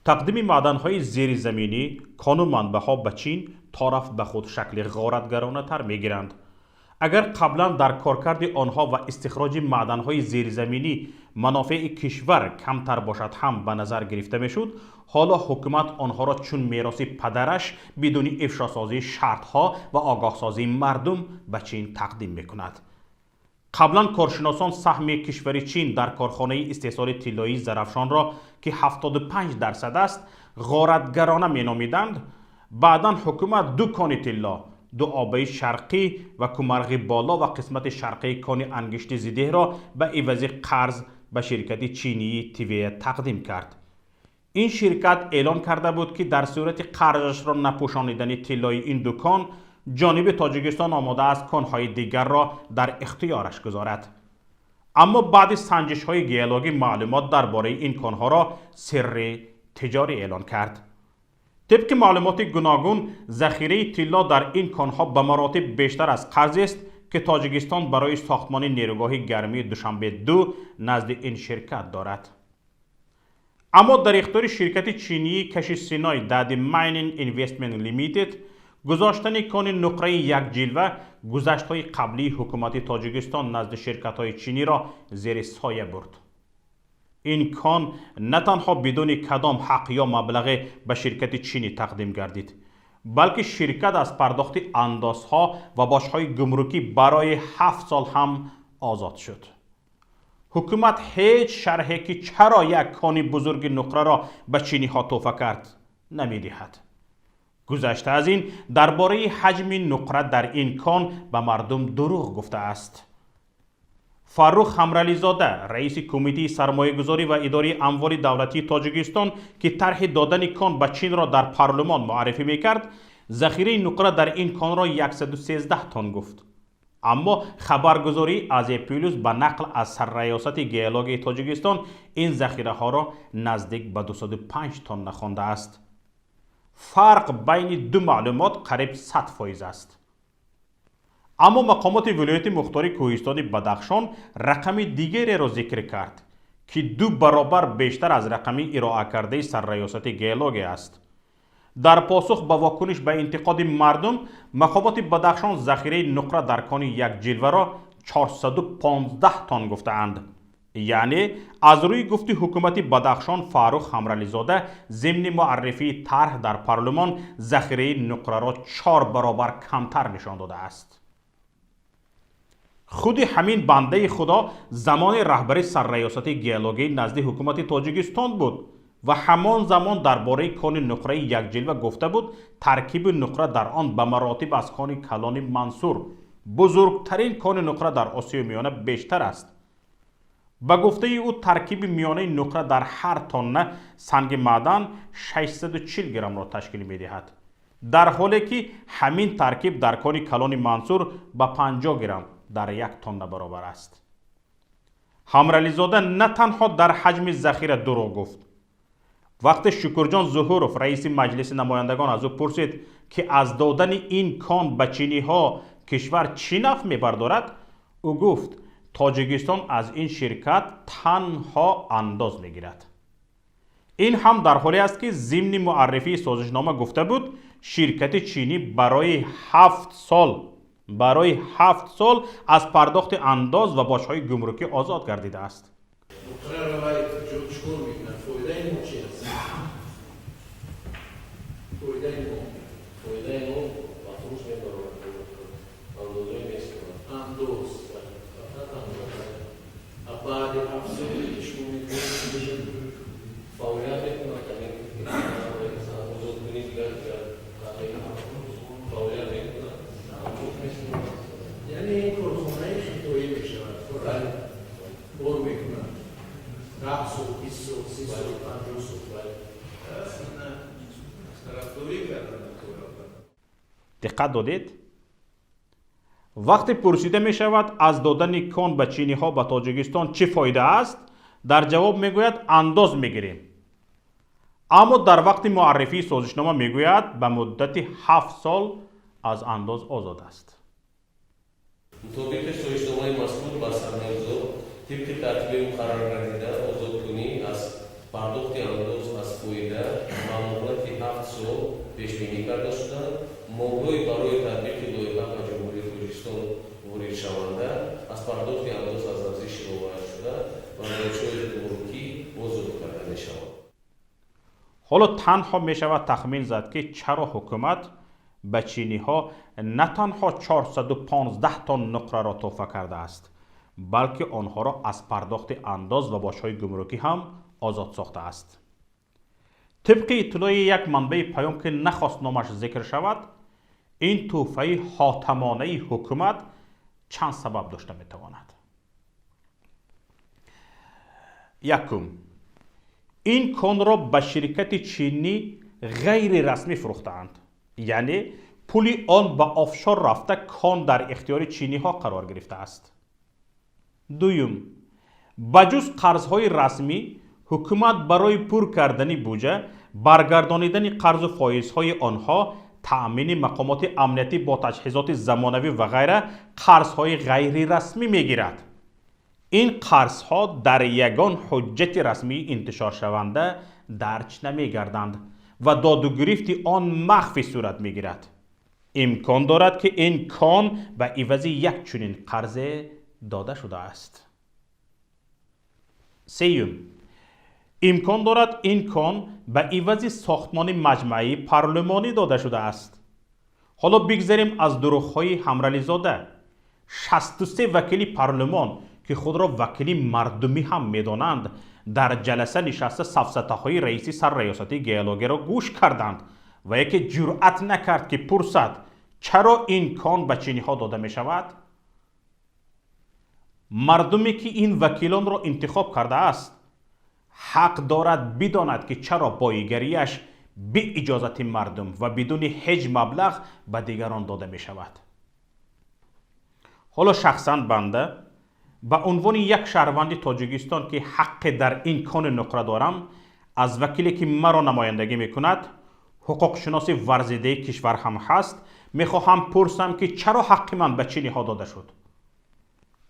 Тақдими маъданҳои зеризаминӣ, кону манбаъҳо ба Чин то рафт ба худ шакли ғоратгаронатар мегиранд. Агар қаблан дар коркарди онҳо ва истихроҷи маъданҳои зеризаминӣ манофеи кишвар камтар бошад ҳам ба назар гирифта мешуд, ҳоло ҳукумат онҳоро чун мероси падараш бидуни ифшосозии шартҳо ва огоҳсозии мардум ба Чин тақдим мекунад. Қаблан коршиносон саҳми кишвари Чин дар корхонаи истеҳсоли тиллоии Зарафшонро, ки 75% аст, ғоратгарона меномиданд. Баъдан ҳукумат ду кони тилло, Ду обаи шарқӣ ва Кумарғи боло ва қисмати шарқии кони ангишти Зидеҳро ба ивази қарз ба ширкати чинии Тивея тақдим кард. Ин ширкат эълон карда буд, ки дар сурати қарзашро напӯшонидани тиллои ин ду кон, ҷониби Тоҷикистон омода аст конҳои дигарро дар ихтиёраш гузорад. Аммо баъди санҷишҳои геологӣ маълумот дар бораи ин конҳоро сирри тиҷорӣ эълон кард. Тибқи маълумоти гуногун, захираи тилло дар ин конҳо ба маротиб бештар аз қарзест, ки Тоҷикистон барои сохтмони нерӯгоҳи гармии Душанбе 2 назди ин ширкат дорад. Аммо дар ихтиёри ширкати чинии Каши Синой Дади Mining Investment Limited гузоштани кони нуқраи Якҷилва гузаштҳои қаблии ҳукумати Тоҷикистон назди ширкатҳои чиниро зери соя бурд. Ин кон на танҳо бидуни кадом ҳақ ё маблағе ба ширкати чинӣ тақдим гардид, балки ширкат аз пардохти андозҳо ва боҷҳои гумрукӣ барои 7 сол ҳам озод шуд. Ҳукумат ҳеҷ шарҳе, ки чаро як кони бузурги нуқраро ба чиниҳо тӯҳфа кард, намедиҳад. Гузашта аз ин, дар бораи ҳаҷми нуқра дар ин кон ба мардум дурӯғ гуфтааст. Фаррух Ҳамрализода, раиси Кумитаи сармоягузорӣ ва идораи амволи давлатии Тоҷикистон, ки тарҳи додани кон ба Чинро дар парлумон муаррифӣ мекард, захираи нуқра дар ин конро 113 тонн гуфт. Аммо хабаргузории Азия Плюс ба нақл аз Сарраёсати геологияи Тоҷикистон ин захираҳоро наздик ба 205 тонна хондааст. Фарқ байни ду маълумот қариб 100% аст. Аммо мақомоти вилояти мухтори кӯҳистони Бадахшон рақами дигареро зикр кард, ки ду баробар бештар аз рақами ироакардаи Сарраёсати геология аст. Дар посух ба вокуниш ба интиқоди мардум, мақомоти Бадахшон захираи нуқра дар кони Якҷилваро 415 тонн гуфтаанд. Яъне аз рӯи гуфти ҳукумати Бадахшон, Фаррух Ҳамрализода зимни муаррифии тарҳ дар парлумон захираи нуқраро чор баробар камтар нишон додааст. Худи ҳамин бандаи худо замони раҳбари Сарраёсати геологияи назди ҳукумати Тоҷикистон буд ва ҳамон замон дар бораи кони нуқраи Якҷилва гуфта буд, таркиби нуқра дар он ба маротиб аз кони калони Мансур, бузургтарин кони нуқра дар Осиёи Миёна, бештар аст. Ба гуфтаи ӯ, таркиби миёнаи нуқра дар ҳар тонна санги маъдан 640 граммро ташкил медиҳад, дар ҳоле ки ҳамин таркиб дар кони калони Мансур ба 50 грамм дар як тонна баробар аст. Ҳамрализода на танҳо дар ҳаҷми захира дурӯғ гуфт. Вақте Шукурҷон Зуҳуров, раиси Маҷлиси намояндагон, аз ӯ пурсид, ки аз додани ин кон ба чиниҳо кишвар чӣ нафъ мебардорад, ӯ гуфт, Тоҷикистон аз ин ширкат танҳо андоз мегирад. Ин ҳам дар ҳоле аст, ки зимни муаррифии созишнома гуфта буд, ширкати чинӣ барои 7 сол аз пардохти андоз ва боҷҳои гумрукӣ озод гардидааст. Нуқраро вай ҷо чикор мекунад? Фоидаи мо чи аст? Фоидаи мо? Фоидаи мо, ба фурӯш мебарорад, андозҳои месупорад. Андоз, фақат андоз. А баъди 7 соли ки шумо мегӯед, чӣ мешавад? Фаъолият мекунад, ҳамин озодкунӣ, дигар дигар фаъолият мекунад, андоз месупорад. Яъне ин корхонаи хитоӣ мешавад, кор мекунад 10 сол, 20 сол, 30 сол, 50 сол. Тарафдорӣ кардан. Диққат додед? Вақте пурсида мешавад, аз додани кон ба чиниҳо ба Тоҷикистон чӣ фоида аст, дар ҷавоб мегӯяд, андоз мегирем. Аммо дар вақти муаррифии созишнома мегӯяд, ба муддати 7 сол аз андоз озод аст. Мутобиқи созишномаи мазкур, ба сармоягузор тибқи тартиби муқарраргардида озодкунӣ аз пардохти андоз аз фоида. сол пешбинӣ карда шуданд. Молҳои барои татбиқи лоиҳа ба Ҷумҳурии Тоҷикистон воридшаванда аз пардохти андоз аз арзиши иловашуда ва боҷҳои гумрукӣ озод карда мешаванд. Ҳоло танҳо мешавад тахмин зад, ки чаро ҳукумат ба чиниҳо на танҳо 415 тонн нуқраро тӯҳфа кардааст, балки онҳоро аз пардохти андоз ва боҷҳои гумрукӣ ҳам озод сохтааст. Тибқи иттилои як манбаи паём, ки нахост номаш зикр шавад, ин тӯҳфаи ҳотамонаи ҳукумат чанд сабаб дошта метавонад. Якум, ин конро ба ширкати чинӣ ғайрирасмӣ фурӯхтаанд, яъне пули он ба офшор рафта, кон дар ихтиёри чиниҳо қарор гирифтааст. Дуюм, ба ҷуз қарзҳои расмӣ, ҳукумат барои пур кардани буҷа, баргардонидани қарзу фоизҳои онҳо, таъмини мақомоти амниятӣ бо таҷҳизоти замонавӣ ва ғайра қарзҳои ғайрирасмӣ мегирад. Ин қарзҳо дар ягон ҳуҷҷати расмии интишоршаванда дарҷ намегарданд ва додугирифти он махфӣ сурат мегирад. Имкон дорад, ки ин кон ба ивази як чунин қарзе дода шудааст. Сеюм, имкон дорад, ин кон ба ивази сохтмони маҷмӯаи парлумонӣ дода шудааст. Ҳоло бигзарем аз дурӯғҳои Ҳамрализода. 63 вакили парлумон, ки худро вакили мардумӣ ҳам медонанд, дар ҷаласа нишаста сафсатаҳои раиси сарраёсати геологияро гӯш карданд ва яке ҷуръат накард, ки пурсад, чаро ин кон ба чиниҳо дода мешавад. Мардуме, ки ин вакилонро интихоб кардааст, ҳақ дорад бидонад, ки чаро боигарияш беиҷозати мардум ва бидуни ҳеҷ маблағ ба дигарон дода мешавад. Ҳоло шахсан банда ба унвони як шаҳрванди Тоҷикистон, ки ҳаққе дар ин кони нуқра дорам, аз вакиле, ки маро намояндагӣ мекунад, ҳуқуқшиноси варзидаи кишвар ҳам ҳаст, мехоҳам пурсам, ки чаро ҳаққи ман ба чиниҳо дода шуд?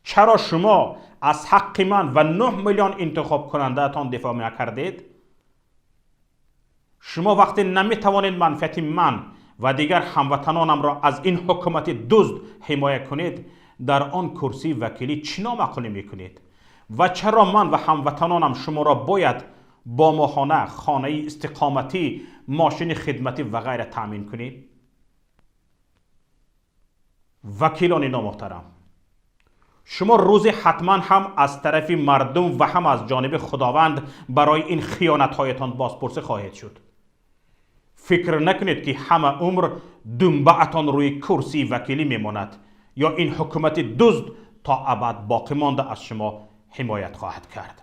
Чаро шумо аз ҳаққи ман ва 9 миллион интихобкунандаатон дифоъ накардед? Шумо вақте наметавонед манфиати ман ва дигар ҳамватанонамро аз ин ҳукумати дузд ҳимоя кунед, дар он курсии вакилӣ чӣ номаъқулӣ мекунед? Ва чаро ман ва ҳамватанонам шуморо бояд бо моҳона, хонаи истиқоматӣ, мошини хидматӣ ва ғайра таъмин кунем? Вакилони номуҳтарам, шумо рӯзе ҳатман ҳам аз тарафи мардум ва ҳам аз ҷониби Худованд барои ин хиёнатҳоятон бозпурсӣ хоҳед шуд. Фикр накунед, ки ҳама умр думбаатон рӯи курсии вакилӣ мемонад ё ин ҳукумати дузд то абад боқӣ монда аз шумо ҳимоят хоҳад кард.